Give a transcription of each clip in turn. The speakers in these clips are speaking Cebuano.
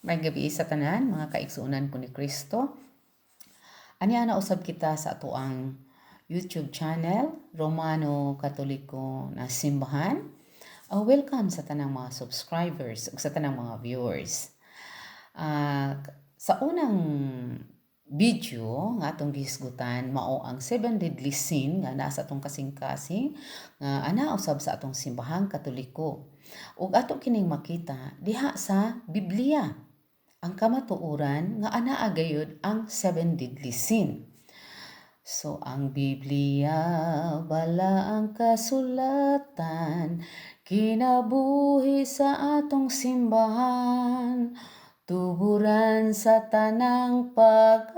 Maayong gabii sa tanan, mga kaigsuonan ko ni Kristo. Ania na usab kita sa atoang YouTube channel, Romano Katoliko na Simbahan. Welcome sa tanang mga subscribers ug sa tanang mga viewers. Sa unang video nga atong gihisgutan, mao ang seven deadly sin nga naa sa atong kasing-kasing nga ana usab sa atong Simbahang Katoliko. Ug ato kining makita diha sa Biblia ang kamatuoran nga anaa gayud ang seven deadly sin. So ang Biblia balaang kasulatan, kinabuhi sa atong simbahan, tuburan sa tanang pag-aumang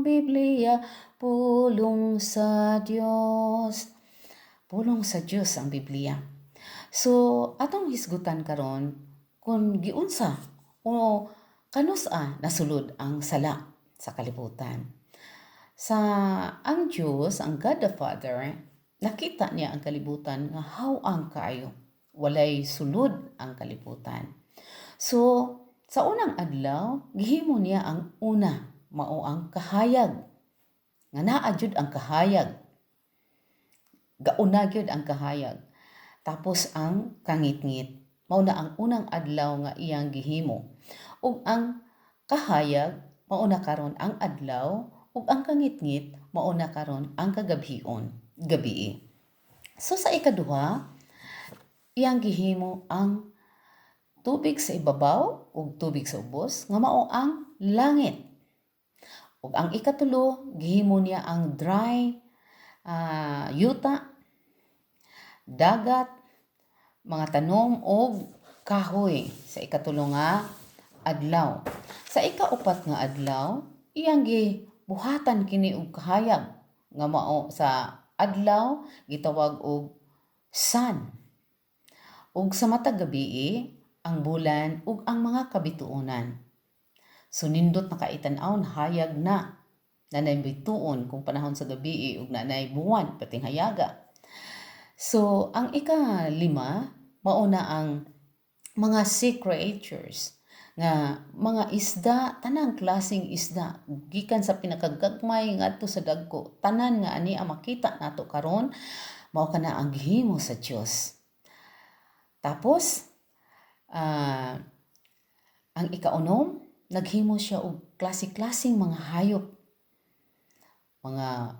Biblia, pulong sa Dios. Pulong sa Dios ang Biblia. So atong hisgutan karon kung giunsa o kanus-a nasulod ang sala sa kalibutan. Sa ang Dios, ang God the Father, nakita niya ang kalibutan nga haw-ang kaayo. Walay sulod ang kalibutan. So, sa unang adlaw, gihimo niya ang una, mao ang kahayag. Nga naa jud ang kahayag. Gauna gyud ang kahayag. Tapos ang kangitngit. Mao na ang unang adlaw nga iyang gihimo. Ug ang kahayag mao na karon ang adlaw, ug ang kangitngit mao na karon ang kagabhion, gabii. So sa ikaduha, iyang gihimo ang tubig sa ibabaw ug tubig sa ubos nga mao ang langit. Ug ang ikatulo, gihimo niya ang dry yuta, dagat, mga tanom og kahoy sa ikatulo nga adlaw. Sa ikaupat nga adlaw, iyang gibuhatan kini og kahayag nga mao sa adlaw gitawag og sun. Ug sa matag gabii, ang bulan ug ang mga kabituonan. So nindot na kaayo tan-awon, hayag na. Nanay bituon kung panahon sa gabii ug nanay buwan perting hayaga. So ang ika-lima, mao na ang mga sea creatures nga mga isda, tanang klaseng isda gikan sa pinakagagmay ngadto sa dagko, tanan nga ani ang makita nato karon, mao kana ang gihimo sa Dios. Tapos ang ikaunom, naghimo siya og klase-klaseng mga hayop. Mga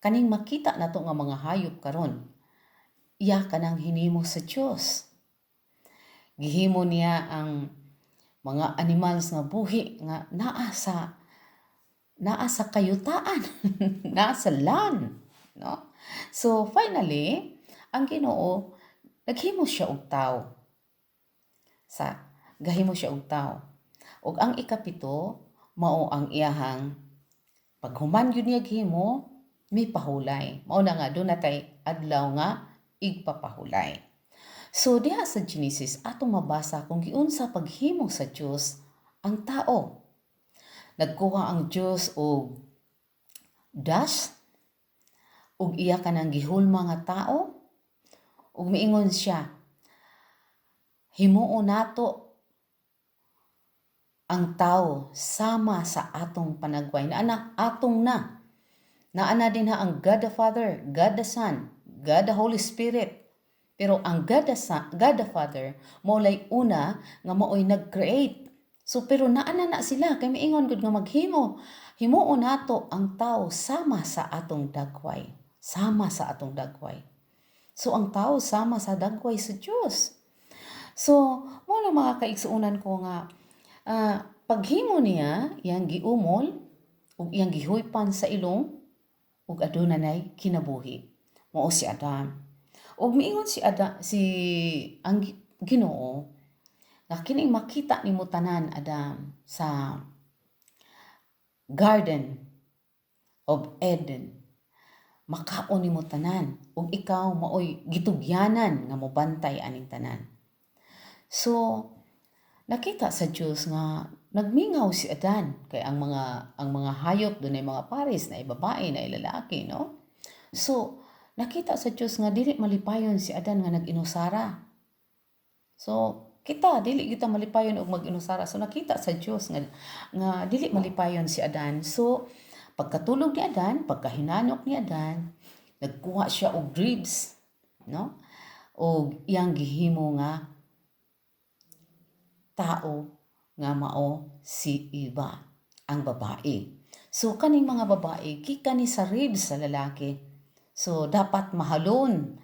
kaning makita nato nga mga hayop karon, iya kanang hinimo sa Dios. Gihimo niya ang mga animals nga buhi nga naa sa kayutaan, naa sa land, no? So finally, ang Ginoo naghimo siya og tawo. Sa gahimo siya og tawo. Ug ang ikapito, mao ang iyahang paghuman gyud niya gihimo, may pahulay. Mao na nga duna tay adlaw nga igpapahulay. So diha sa Genesis atong mabasa kung giunsa paghimo sa Dios ang tao. Nagkuha ang Dios og dust ug iya kanang gihulma nga tao ug miingon siya, "Himuon nato ang tao sama sa atong panagway." Na anak atong na. Naa na dinha ang God the Father, God the Son, God the Holy Spirit. Pero ang God the Son, God the Father, mao'y una nga mao'y nag-create. So pero naa na na sila kay miingon gud nga maghimo. Himuon nato ang tao sama sa atong dagway. Sama sa atong dagway. So ang tao sama sa dagway sa Dios. So mao na, mga kaigsuonan ko, nga paghimo niya, iyang giumol ug iyang gihuypan sa ilong ug aduna nay kinabuhi. Mao si Adam. Ug miingon si Adam, si ang Ginoo nga kining makita nimo tanan, Adam, sa Garden of Eden, makaon nimo tanan ug ikaw maoy gitugyanan nga mobantay aning tanan. So nakita sa Dios nga nagmingaw si Adan kay ang mga hayop dunay mga pares, na babae na lalaki, no? So nakita sa Dios nga dili malipayon si Adan nga nag-inusara. So Kita dili kita malipayon og mag-inusara. So nakita sa Dios nga dili malipayon si Adan. So pagkatulog ni Adan, pagkahinanok ni Adan, nagkuha siya og ribs, no? Og iyang gihimo nga tao nga mao si Eva, ang babae. So kaning mga babae gikan ni sa ribs sa lalaki. So dapat mahalon,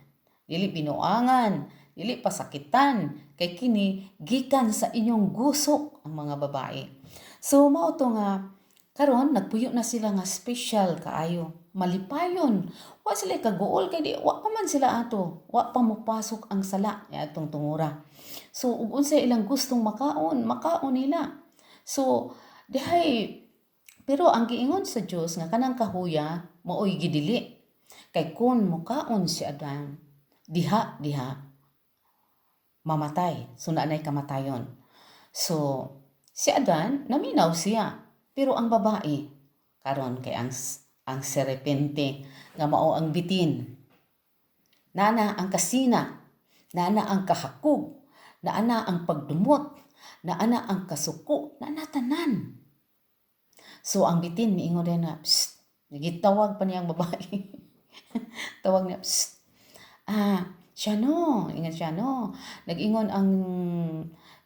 dili binuangan, dili pasakitan, kay kini gikan sa inyong gusok ang mga babae. So mao to nga karon nagpuyo na sila nga special kaayo, malipayon. Wa sila kaguol kay di wa pa man sila ato, wa pa mopasok ang sala atong tungura. So ug unsay ilang gustong makaon, makaon nila. So dihay, pero ang giingon sa Dios nga kanang kahuya maoy gidili. Kay kun mokaon si Adan, diha diha mamatay. So naanay kamatayon. So si Adan naminaw siya, pero ang babae karon kay ang serpente nga mao ang bitin. Nana ang kasina, nana ang kahakog, naana ang pagdumot, naana ang kasuko, naana tanan. So ang bitin miingon din na, "Psst," gitawag pa niya ang babae. Tawag niya, "Psst. Ah, siya no," ingon siya no. "Nag-ingon ang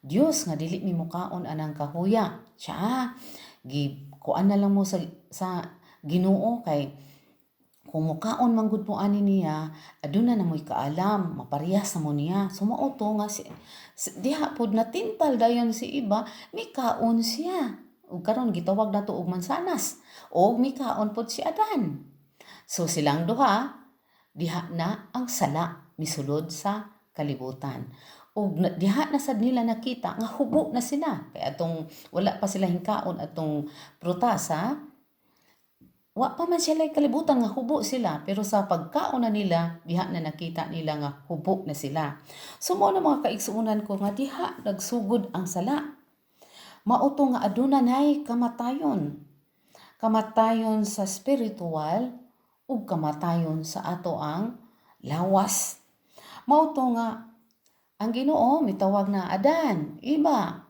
Dios nga dili mi mukaon anang kahuya. Siya, ah, gi kuan na lang mo sa Ginoo kay kung mukaon man gud mo ani niya, aduna na mo'y kaalam, maparehas na mo niya." So mao to nga si diha pod natintal dayon si Eva, mikaon siya. Ug karon gitawag nato og mansanas. Og mikaon pod si Adan. So silang duha, diha na ang sala misulod sa kalibutan. Ug diha na sad nila nakita nga hubo na sila. Kay atong wala pa sila hingkaon atong prutasa, wa pa man sila kalibutan nga hubo sila, pero sa pagkaon na nila, diha na nakita nila nga hubo na sila. So mao na, mga kaigsuonan ko, nga diha nagsugod ang sala. Mao to nga aduna nay kamatayon. Kamatayon sa spiritual ug kamatayon sa ato ang lawas. Mao to nga ang Ginoo mitawag na, "Adan, Eva."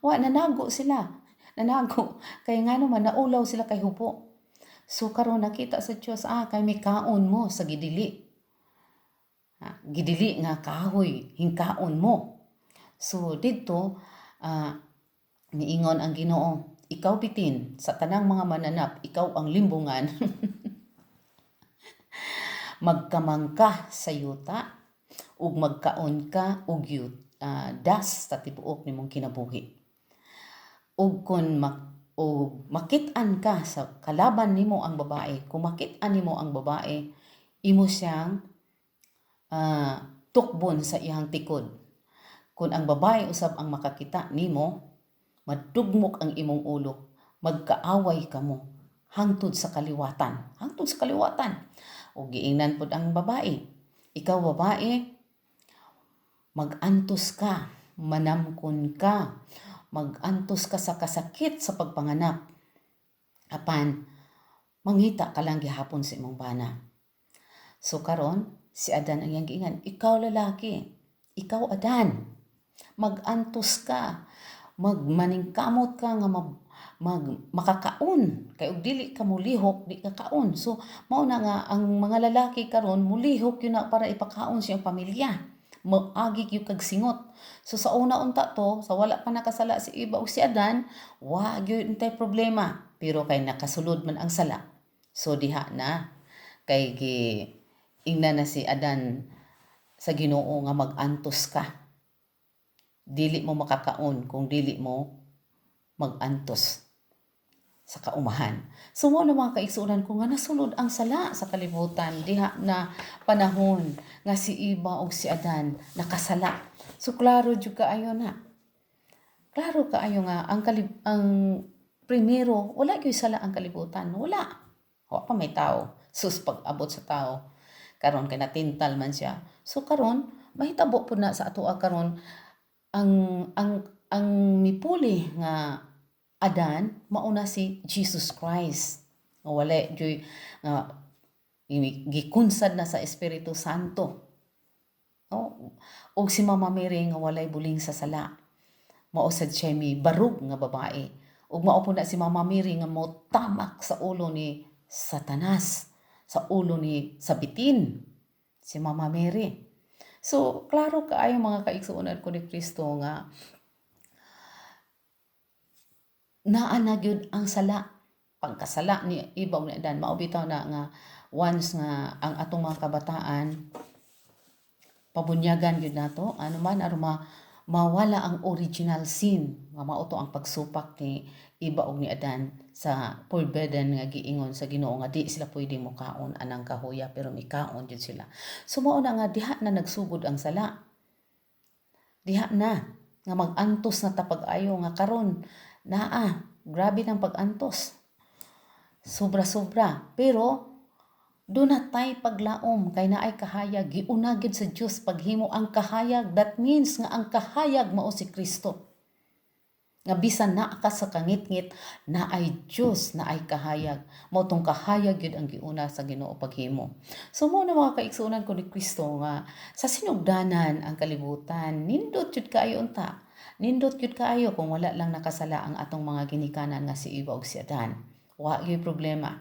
Wa nanago sila. Nanago kay ngano man naulaw sila kay hubo. So karon nakita sa Dios, ah, kay mikaon mo sa gidili. Ha, gidili nga kahoy, hingkaon mo. So didto niingon ang Ginoo, "Ikaw bitin, sa tanang mga mananap, ikaw ang limbungan. Magkamang ka sa yuta ug magkaon ka og dust sa tibuok nimong kinabuhi. Ug kun ug makit-an ka sa kalaban nimo ang babae, kung makit-an nimo ang babae, imo siyang tukbon sa iyang tikod. Kung ang babae usab ang makakita nimo, madugmok ang imong ulo, magkaaway kamo hangtod sa kaliwatan, hangtod sa kaliwatan." Ug giingnan pod ang babae, "Ikaw babae, magantos ka, manamkon ka, magantos ka sa kasakit sa pagpanganak. Apan mangita ka lang gihapon sa imong bana." So karon si Adan ang iyang giingan, "Ikaw lalaki, ikaw Adan, magantos ka, magmaningkamot ka nga makakaon kay og dili ka mulihok, di ka kaon." So mao na nga ang mga lalaki karon mulihok yun na para ipakaon siyang pamilya, moagi gyud kag singot. So sa una unta to, sa wala pa nakasala si Eva o si Adan, wa gyud untay problema. Pero kay nakasulod man ang sala, so diha na kay gi ingna na si Adan sa Ginoo nga mag-antos ka. Dili mo makakaon kung dili mo mag-antos sa kaumahan. So mo na, mga kaigsuonan ko, nga nasulod ang sala sa kalibutan diha na panahon nga si Eva ug si Adan nakasala. So klaro jud kaayo na. Klaro kaayo nga ang primero wala gyud sala ang kalibutan, wala. Wa pa may tao. Sus, pag-abot sa tao karon kay natintal man siya. So karon mahitabo pud na sa atoa karon ang mipuli nga Adan mauna si Jesus Christ. Nga wala juy nga gikunsad na sa Espiritu Santo. No? Og si Mama Mary nga walay buling sa sala, mao sad siya mi barug nga babae. Ug mao po na si Mama Mary nga mo tamak sa ulo ni Satanas, sa ulo ni Sabitin, si Mama Mary. So, klaro kaayo, mga kaigsuonan ko ni Kristo, nga naa na gyud ang sala, pagkasala ni Eva ug ni Adan. Mao bitaw na nga once nga ang atong mga kabataan pabunyagan gyud nato ano man aron mawala ang original sin nga mao to ang pagsupak ni Eva ug ni Adan sa forbidden nga giingon sa Ginoo nga di sila pwede mokaon anang kahoya, pero mikaon jud sila. So mao na nga diha na nagsugod ang sala, diha na nga mag-antos na ta pag-ayo nga karon naa grabe ng pag-antos, sobra-sobra. Pero duna tay paglaom kay naay kahayag. Giuna gyud sa Dios paghimo ang kahayag. That means nga ang kahayag mao si Kristo, nga bisan naa ka sa kangitngit, naay Dios, naay kahayag. Mao tong kahayag gyud ang giuna sa Ginoo paghimo. So mao na, mga kaigsuonan ko ni Kristo, nga sa sinugdanan ang kalibutan nindot jud kaayo unta, nindot jud kaayo kung wala lang nakasala ang atong mga ginikanan nga si Eva ug si Adan. Wa gyud problema.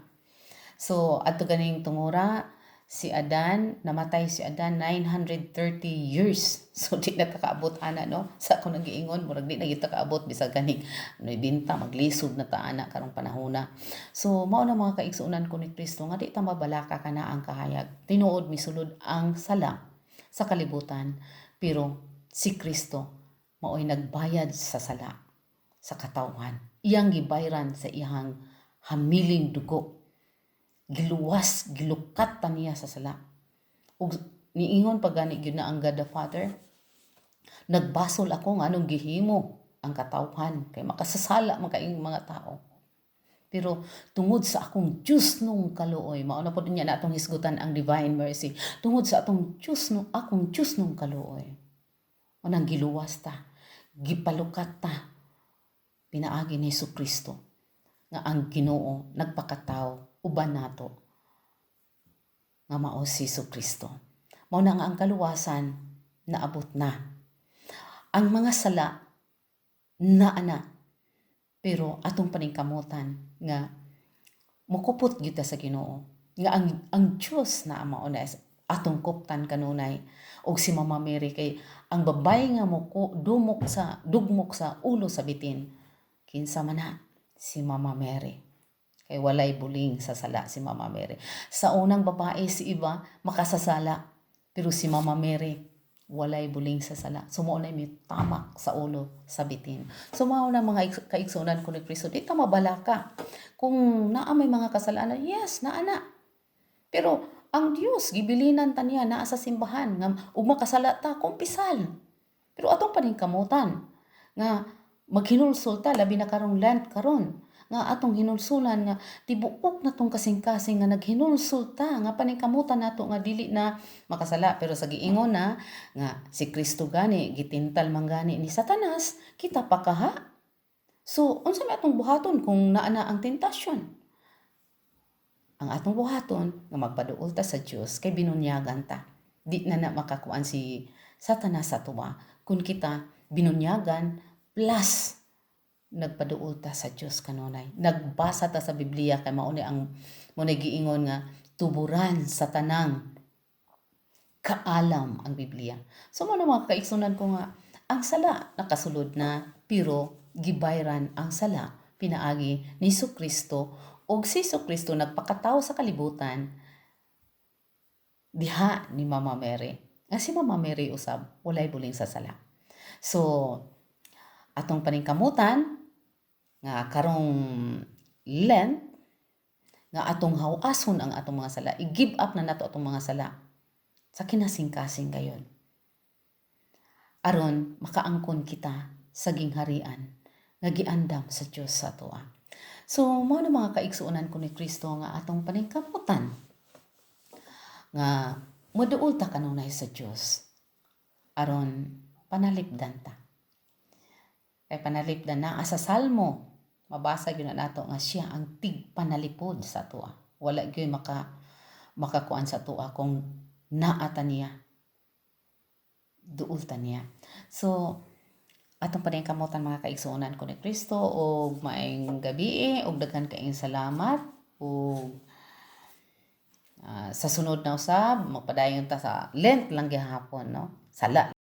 So adto ganing tungura si Adan, namatay si Adan 930 years. So di na ta kaabot ana, no? Sa ako nagiingon, murag di na gyud ta kaabot bisag ganing 90, maglisod na ta ana karong panahona. So mao na, mga kaigsuonan ko ni Kristo, nga di ta mabalaka kana ang kahayag. Tinuod misulod ang sala sa kalibutan, pero si Kristo mao'y nagbayad sa sala sa katawhan. Iyang gibayran sa iyang hamiling dugo, giluwas, gilukat ta niya sa sala. Ug niingon pa gani gyud na ang God the Father, "Nagbasol ako nga anong gihimo ang katawhan kay makasasala man kaayong mga tao. Pero tungod sa akong Diyos nung kaluoy," mao na pod niya na atong hisgutan ang divine mercy. Tungod sa atong Diyos nung akong Diyos nung kaluoy, unang giluwas ta, gipalukat ta pinaagi ni Hesus Kristo nga ang Ginoo nagpakatawo uban nato nga mao si Hesus Kristo. Mao na nga ang kaluwasan naabot na. Ang mga sala naa na, pero atong paningkamutan nga mukupot gyud ta sa Ginoo nga ang Dios na mao na atong kuptan kanunay og si Mama Mary, kay ang babae nga muko dumok sa dugmok sa ulo sa bitin, kinsa man na? Si Mama Mary, kay walay buling sa sala si Mama Mary. Sa unang babae, si Eva, makasasala, pero si Mama Mary walay buling sa sala. So mao na may tamak sa ulo sa bitin. So mao na, mga kaigsuonan ko ni Kristo, di ta mabalaka kung naa may mga kasalanan. Yes, naa na. Pero ang Dios gibilinan ta niya naa sa simbahan nga ug makasala ta, kumpisal. Pero atong paningkamutan nga maghinulsol ta, labi na karong Lent karon, nga atong hinulsulan nga tibuok na tong kasing-kasing nga naghinulsol ta nga paningkamutan nato nga dili na makasala. Pero sa giingon na nga si Kristo gani gitintal man gani ni Satanas, kita pa kaha. So unsa may atong buhaton kung naa na ang tentasyon? Ang atong buhaton nga magpaduol ta sa Dios kay binunyagan ta. Di na na makakuan si Satanas sa tuwa kung kita binunyagan plus nagpaduol ta sa Dios kanunay. Nagbasa ta sa Biblia kay mao ni ang mo giingon nga tuburan sa tanang kaalam ang Biblia. So mo na, mga kaigsuonan ko, nga ang sala nakasulod na, pero gibayran ang sala pinaagi ni Kristo ug si Kristo nagpakatawo sa kalibutan diha ni Mama Mary. Nga si Mama Mary usab walay buling sa sala. So atong paningkamutan nga karong Lent nga atong hawason ang atong mga sala. I-give up na nato atong mga sala sa kinasingkasing gayon. Aron makaangkon kita sa gingharian nga giandam sa Dios sa atoa. So mao na, mga kaigsuonan ko ni Kristo, nga atong paningkamutan nga moduol ta kanunay sa Dios aron panalipdan ta. Kay panalipdan naa sa Salmo, mabasa gyud na nato nga siya ang tigpanalipod sa atoa. Wala gyud makakuan sa atoa kung naa ta niya. Duol ta niya. So atong paningkamutan, mga kaigsuonan ko ni Kristo, ug maayong gabi ug daghan kaayong salamat ug sa sunod na usab magpadayon ta sa Lent lang gihapon, no? Sala.